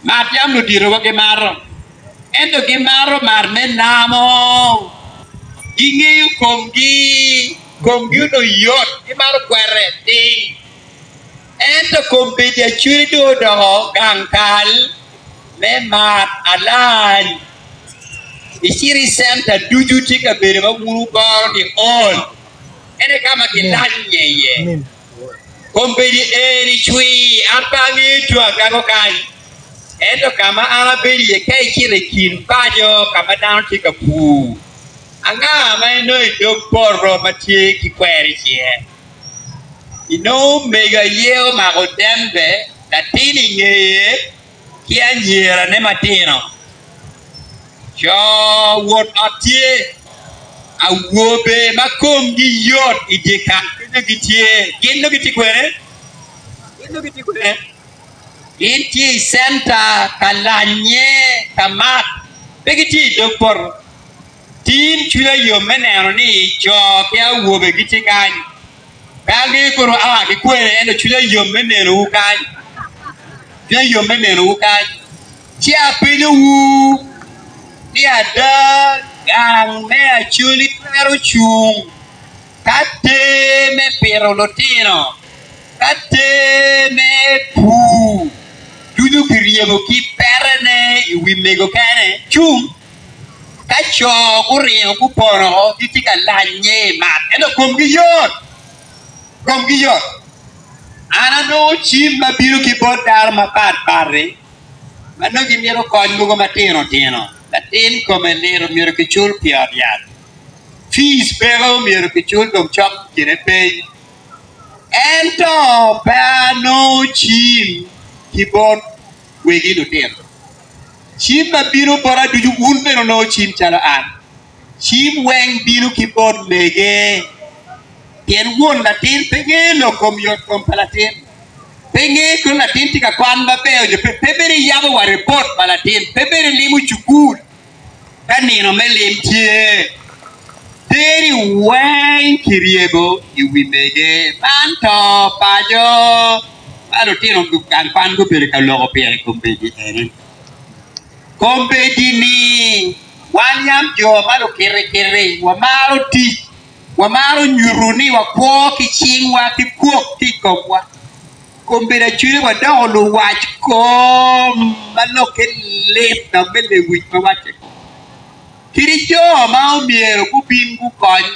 Mat yam luditowa gimato, ento gimato mat me namo. Gingeyo komgi, komgi onongo yot, gimato kwete piny. Ento kombeddi Acholi dong odoko gang kal me mat alany. I citi centa ducu tye kabedo ma wun wugoro ni ol, en aye ka ma gilanye iye. Kombeddi eni cwir, an pe angeyo tung agago kany, ento ka ma an abedo iye ka icito i kin paco ka ma dano tye ka pur, anga ma inongo i dog poto ma tye ki kwer i cinge? Inongo omego aye omako dembe, latin i ngeye ki anyirane matino. Co wot ot tye, awobe ma komgi yot i dyekal kenyo gitye. Gin nongo gitye kwene? Gin nongo gitye kwene? Gin tye i centa ka lanye ka mat, pe gitye i dog poto. Tin cwinya yom me neno ni co ki awobe gitye kany. Pe angeyo kono aa ki kwene ento cwinya yom me nenowu kany. Cwinya yom me nenowu kany. Ci apenyowu ni ada gang me Acholi twero cung ka ter me pito lutino, ka ter me pur ducu kiryemo ki petene i wi mego kene? Cung! Ka co guringo gupono gitye ka lanye i mat ento komgi yot, komgi yot. An anongo cim ma bino ki bot dano mapat pat-ti ma nongo gimito kony mogo matino tino. Latin kome lit myero kicul pi ot yat, fees peko myero kicul dong cok kine peny. Ento pe anongo cim ki bot wegi lutino. Cim ma bino bota ducu wun bene wunongo cim calo an. Cim weng bino ki bot mege, pien won latin pe ngeyo lok kom yotkom pa latin, pe ngeyo kono latin tye ka kwan maber nyo pe, pe bene yabo wa ripot pa latin, pe bene limo cukul ka nino me lim tye. Deri weng kiryebo i wi mege. Man to paco ma lutino gang kwan gubedo ka loko pire i kombeddi eni. Kombeddi-ni, wan yam jo ma lukirikiri wamaro tic, wamaro nyuto ni wakwo ki cingwa ki kwok ki i komwa. Kombeddi acwele wadoko luwac kom ma lokke lit dok me lewic ma wacce. Kadi jo ma omyero gubin gukony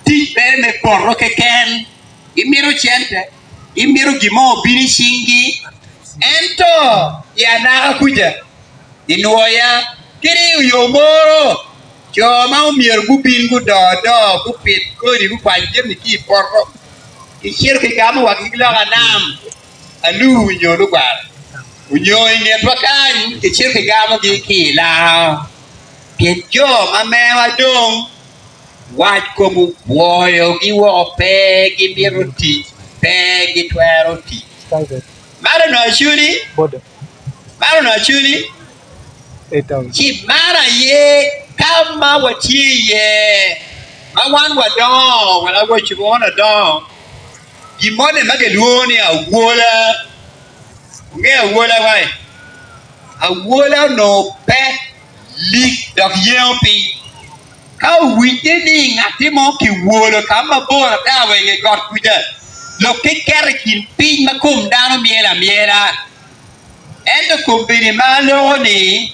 tic mere me poto keken, gimito cente, gimito gin mo obin i cinggi, ento i anaka kuca, i nwoya, kadi i yo moro, jo ma omyero gubin gudor doo, gupit kodi, gukwany jami ki i poto, gicito gigamo wa ki loka nam, alur nyo lugwara, onyo i ngetwa kany, gicito gigamogi ki i lango. Pien jo ma mewa dong wac kom obwoyogi woko pe gimito tic, pe gitwero tic. Man onongo acoli? Man onongo acoli? Ci man aye ka ma watye iye, ma wan wadongo, wek awacci wan wadongo, gin moni ma gilwongo ni awola. Wungeyo awola wai? Awola onongo pek lik dok yengo piny. Ka owinye ni ngatti mo kiwolo ka mabor ata wa i nge got kuca, lok kiketo i kin piny ma kom dano myel amyela. Ento kombeddi ma aloko ni,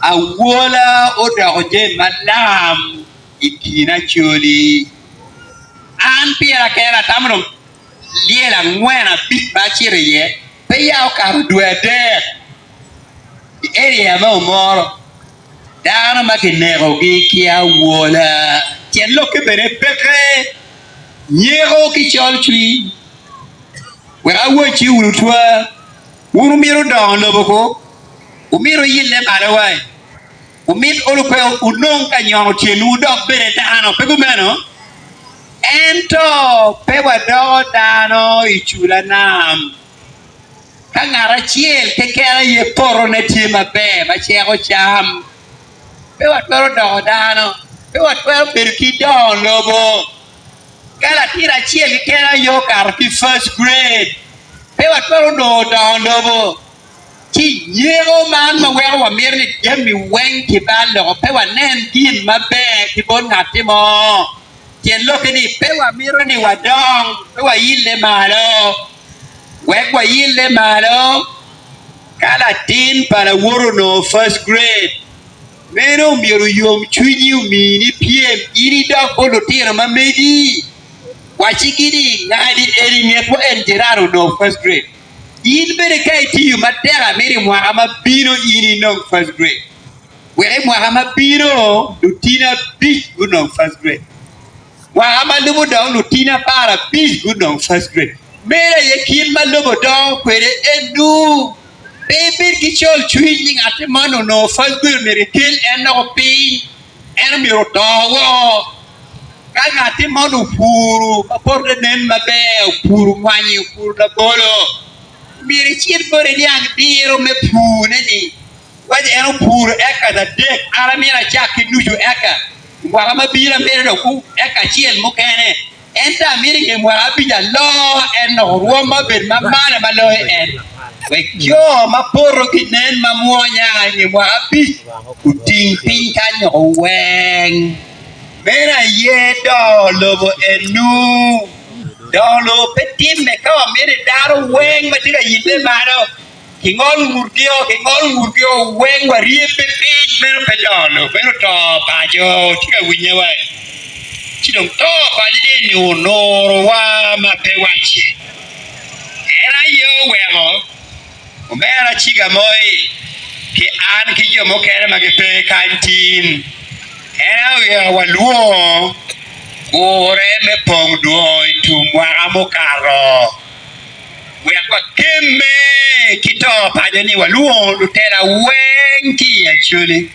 awola odoko jami malam i kin Acholi. An pira kena atamo dong lyel angwen abic ma acito iye peya okato dwe adek i area me Omoro, dano ma kinekogi ki awola tyen lokke bene peke, nyeko ki col cwiny. Wek awacci wunu twa, wun wumito dongo lobo ko, wumito yille malo wai, wumit olo pe wunong ka nyono tyenwu wudok bene dano, pe kumeno? Ento pe wadoko dano i cula nam. Ka ngat acel keken aye potone tye maber ma ceko cam, pe watwero doko dano, pe watwero bedo ki dongo lobo. Ka latin acel keken aye okato ki first grade, pe watwero nongo dongo lobo. Ci nyeko man ma weko wamito ni jami weng kibal loko pe wanen gin maber ki bot ngatti mo. Tyen lokke ni pe wamito ni wadong, pe waille malo. Wek waille malo, ka latin pa lawoti onongo first grade, meno myero oyom cwinyi omini pyem in idok bot lutino ma megi. Waccigi ni ngadi eni ngetwa en jirani onongo first grade. In bene ka itiyo matek amito i mwaka ma bino in inong first grade. Wek i mwaka ma bino lutini abic gunong first grade. Mwaka ma lubo dong lutini 15 gunong first grade. Meno aye kit ma lobo dongo kwede enu. Pe ibed ki col cwiny ni ngatti man onongo first grade myero ikel en dok piny. En myero oto woko. Ka ngatti moni opuru ma pote nen maber, opuru mwanyi, opuru labolo, myero icit bote iniang diro me purne-ni. Waci en opuro eka adek, an amito acak ki nucu eka. I mwaka ma bino amito dok eka acel mukene. Ento amito i nge mwaka abic aloo en dok orwomma obed ma malo ma loyo en, wek jo ma poto ginen ma mwonya i nge mwaka abic oting piny kany dok oweng. Meno aye dongo lobo enu. Dongo lobo pe timme ka wamito ni dano weng ma tye ka yibbe malo kingol ngutgio, kingol ngutgio weng waryebbe piny. Meno pe dongo lobo, meno to paco. Tye ka winye wa? Ci dong to paco ni onurowa ma pe wacce. En aye oweko Omera Cigamoi ki an ki jo mukene ma gipe kany tin, en aye oweko walwongo gure me pong dwongo i tum mwaka mukato wek wakemme ki to paco ni walwongo lutela weng ki i Acholi.